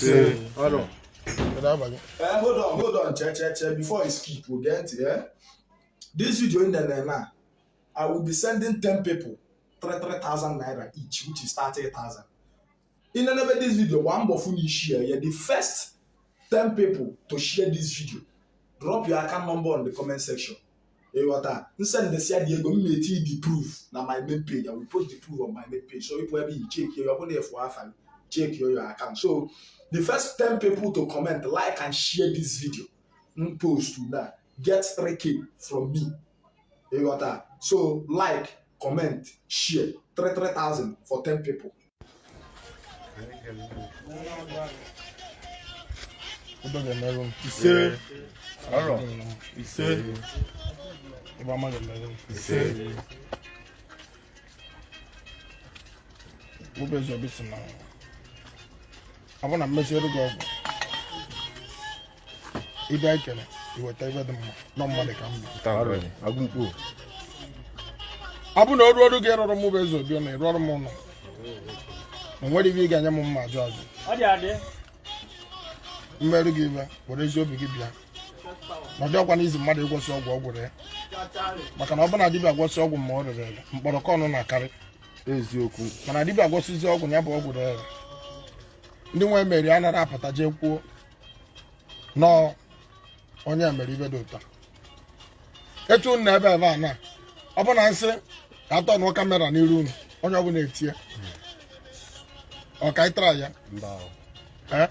Ise. Arọ. Kedu aba gị? Eh, hold on, hold on, che, che, che, before you skip, we get eh? This video in the now, I will be sending 10 people 3,000 naira each, which is 30,000. In another this video, one more phone share, yeah, the first 10 people to share this video, drop your account number on the comment section. Ịghọta nsendesịa dị ego m na-eti the proof na my main page. I will post the proof on my main page, so ịpụ ebe you check ya, ọ bụrụ na efu afa gị, check your account. So the first 10 people to comment, like and share this video m post now get 3K from me. Ịghọta? So like, comment, share, 3 3000 for 10 people. Udo ga-emerụ m. Ise. Arọ. Ise. Ibe ọma ga-emerụ m. Ise. Mụ bụ Eze Obi sị na ọ bụ na mmesiere gị ọgwụ ịbịa ekele iweta ibe dị mma nọ mmadụ ka mma. Arọ. Agụmkpo. Ọ bụ na o ruo ọrụ gị ịrụrụ mụ bụ Eze Obi ụlọ, ịrụọrụ m ụlọ, o nwere ibe ị ga-enye m mma ajụ ajụ mmerụ gị ibe were ezi obi gị bịa na ọ dịọkwa n'izi mmadụ ịgwọsị ọgwụ ọ gwụrụ ya, maka na ọ bụ na dibịa gwọsị ọgwụ ma ọ rere ere, mkpọrọkọ ọnụ na-akarị. Eziokwu. Mana dibịa gwọsịzi ọgwụ ya bụ ọgwụ rere ere, ndị nwe meri anaghị apụta jee kwuo nọọ onye mere ibe dị ụtọ etu unu na ebe ebe a na ọ bụ na nsị ka atọ nụọ kamera n'iru unu, onye ọbụla etie ọ ka ịtara ya. Eh?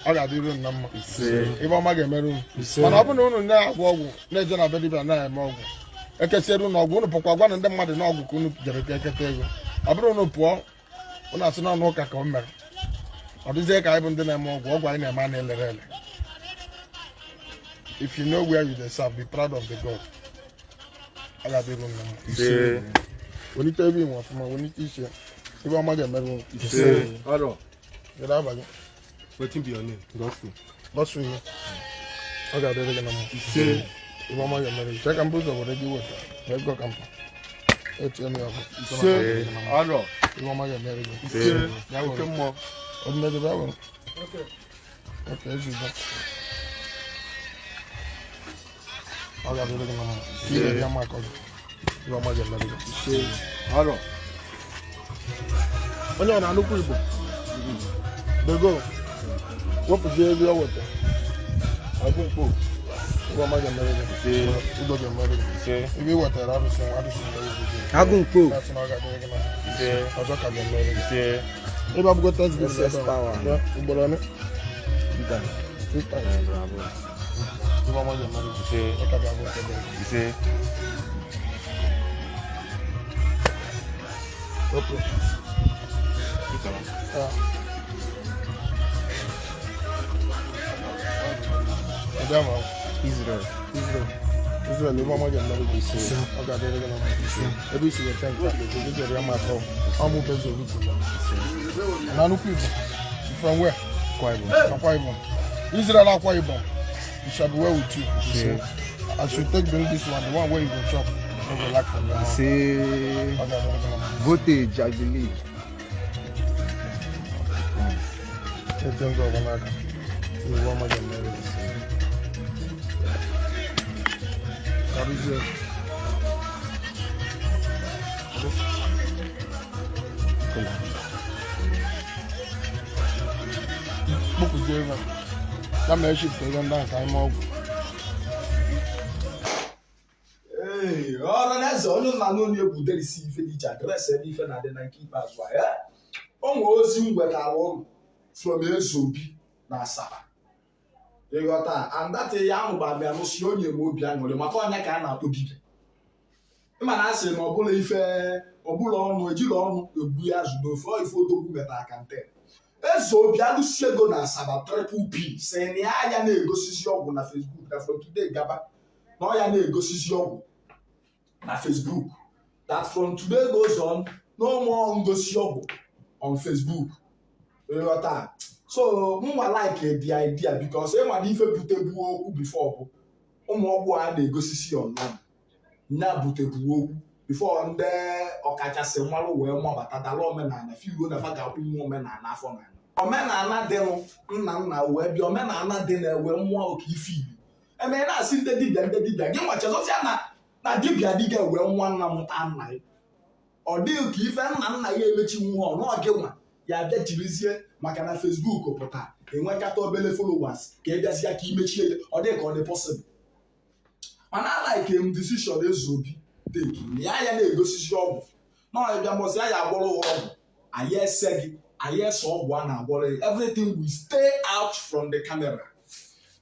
Ọ ga-adịrị unu na mma, ibe ọma ga-emere unu. Mana ọ bụ na unu na-agwọ ọgwụ, na-eje na be dibịa na-eme ọgwụ, ekesiere unu ọgwụ, unu pụkwa gwa na ndị mmadụ na ọgwụ ka unu jere ka eketa ego. Ọ bụrụ unu pụọ, unu asị na ọnụ ụka ka o mere, ọ dịzie ka anyị bụ ndị na-eme ọgwụ, ọgwụ anyị na-eme a na-elere ele. If you know where you dey serve, be proud of the God. Ọ ga-adịrị unu na mma. Welite ebe inwe ọfụma, welite isi ya. Ibe ọma ga-emere unu. Arọ. Kedu aba gị? Wetin be your name? Gospel. Bọsụ ihe ọ ga-adịrị gị na mma. Ise. Ibe ọma ga-emere gị. Chee ka mbụ ụzọ were gị weta ego ka mkpa etinye m ya ọkụ. Ise. Arọ. Ibe ọma ga-emere gị. Ise. Ya were. Oke mmụọ. Ọdịnala bịa were. Oke ezigbo. Ọ ga-adịrị gị na mma. Ị ga-eji ama akọ gị. Ibe ọma ga-emere gị. Ise. Arọ. Onye ọ na-anụkwu Igbo? Dego wepụzie ebe o weta. Agụmkpo. Ibe ọma ga-emere gị. Udo ga-emere gị. Ise. Ibe ị wetara arụsị nwa arụsị mere gị. Agụmkpo. Asị na ọ ga-adịrị gị na mma. Ise. Ọzọ ka ga-emere gị. Ise. Ebe abụgo Thanksgiving SS ebe a. power. Ya, ugboro ole? Two times. Ibe ọma ga-emere gị. Ise. Ị ka ga-abụ nke dịrị gị. Ise. Wepụ. Ya. Ebe ahụ. Israel. Israel. Israel, ebe ọma ga-emere gị. Ọ ga-adịrị gị na mma. Ebe i si weta nke a, ị ga-eri ama atọ. Ọ mụ bụ Eze Obi kwuru. Na nnukwu Igbo. From where? Akwa Ibom. Akwa Ibom. Israel, Akwa Ibom. It shall be well with you. As you take bring this one, the one where you go chop, no go lack from your hand. Ise. Ọ ga-adịrị gị na mma. Voltage, I believe. Ete ngwa ọgba n'aka. Iwu ọma ga-emere gị. Karịzie. Kpụpụzie ego. Ya ma eshipụta ego ndị ahụ ka anyị mee ọgwụ. Ee, ọra na eze onye nna n'onu egwu derisi ife dị iche address ebe ife na-adị na nke ikpeazụ a ya. O nwee ozi m wetara ụnụ from Eze Obi na Asaba, ịghọta? And that ya ahụ bụ abịa lụsi onye m obi aṅụrị maka ọnya ka a na-akpọ dibịa. Ịma na a sị na ọbụla ife ọbụla ọnụ ejiri ọnụ egbu ya azụ n'ofe ọ ife odogwu metara ka nte. Eze Obi alụsi ego na Asaba, Triple P, sị na ya ya na-egosisi ọgwụ na Facebook na from today gaba, na ọ ya na-egosisi ọgwụ na Facebook, that from today goes on, no more ngosi ọgwụ on Facebook, ịghọta? So mụnwa like the idea because ịma na ife butebu okwu before bụ ụmụ ọgwụ a na-egosisi online nya butebu okwu. Before ndị ọkachasị mmalụ wee mabata dala omenala firuo na fa ga-akwụ nwa omenala afọ na omenala dịnụ nna nna wee bịa, omenala dị na-ewe mmụọ oke ife Igbo eme na-asị ndị dibịa, ndị dibịa gị nwa chezọsịa na dibịa dịga wee nwa nna mụta nna ya. Ọ dịghị ka ife nna nna ya emechi nwa ọ gị nwa ya bịa jirizie maka na Facebook pụta enwekata obele followers ka ị bịazie ka imechie ya. Ọ dịghị ka ọ dị possible, mana like m decision Eze Obi take na ya ya na-egosisi ọgwụ na ọ bịa mbọsị ya ya agwọrọ ya ọgwụ, anyị ese gị, anyị ese ọgwụ a na-agwọrọ ya. Everything will stay out from the camera.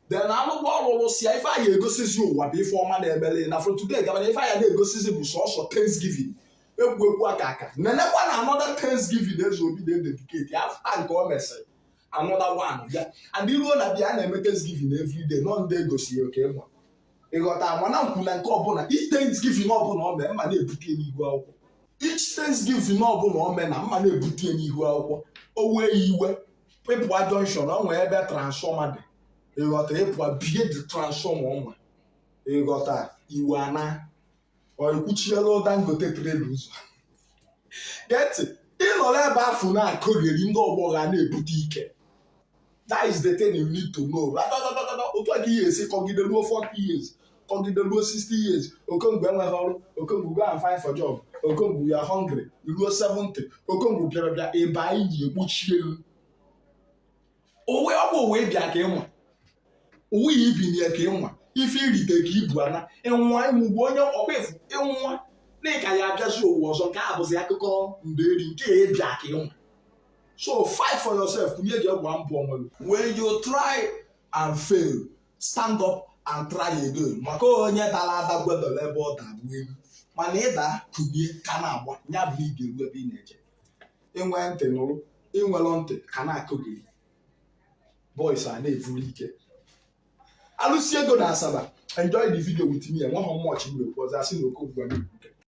Then alụgwọ ọlụlụ si ya, ife anyị egosizi ụwa bụ ife ọma na-emele na from today gaba na ife anyị na-egosizi bụ sọsọ thanksgiving, egwu egwu aka aka nenekwa na another thanksgiving Eze Obi na-ededicate after nke o mesịrị, another one bịa. And iruo na bịa, a na-eme thanksgiving everyday nọ ndị egosi ya oke nwa ịghọta. Mana nkwu na nke ọbụla, each thanksgiving ọbụla o mee, mma na-ebute n'ihu akwụkwọ. Each thanksgiving ọbụla o mee na mma na-ebute n'ihu akwụkwọ. O wee ya iwe ịpụa junction, ọ nwee ebe transformer dị, ịghọta, ịpụa bie the transformer ọnwa, ịghọta, iwe ana ọ ekwuchiela Dangote trailer ụzọ. Gee ntị, ịnọrọ ebe afọ na-akụgheri ndị ọgbọ ga na-ebute ike. That is the thing you need to know. Otu a ka ihe esi kọgide ruo 40 years, kọgide ruo 60 years. Okongwu enweghị ọrụ, Okongwu, go and find for job. Okongwu, you are hungry. Ruo 70, Okongwu bịara bịa ịba iyi ekpuchie elu uwe. Ọ bụ uwe bịa ka ịnwa uwe ya ibinye ka ịnwa ife irite ka ibu ana ịnwa ịnwugbu onye ọkwa efu ịnwa n'ịka ya abịazi ụwa ọzọ. Nke a bụzi akụkọ nderi nke ya ịbịa ka ịnwa. So fight for yourself. Kunye ji gba mbọ onwe gị. When you try and fail, stand up and try again, maka onye dara ada gwedọrọ ebe ọ dabụ elu, mana ịda kunie ka na-agba ya bụ na ị ga-eru ebe ị na-eje. Inwe ntị nụrụ, inwelọ ntị ka na-akụghị. Boys a na-evuru ike alụsi ego na Asaba. Enjoy the video with me. Enweghị much m ekwu ọzọ. Asị na Okongwu na-ebuke.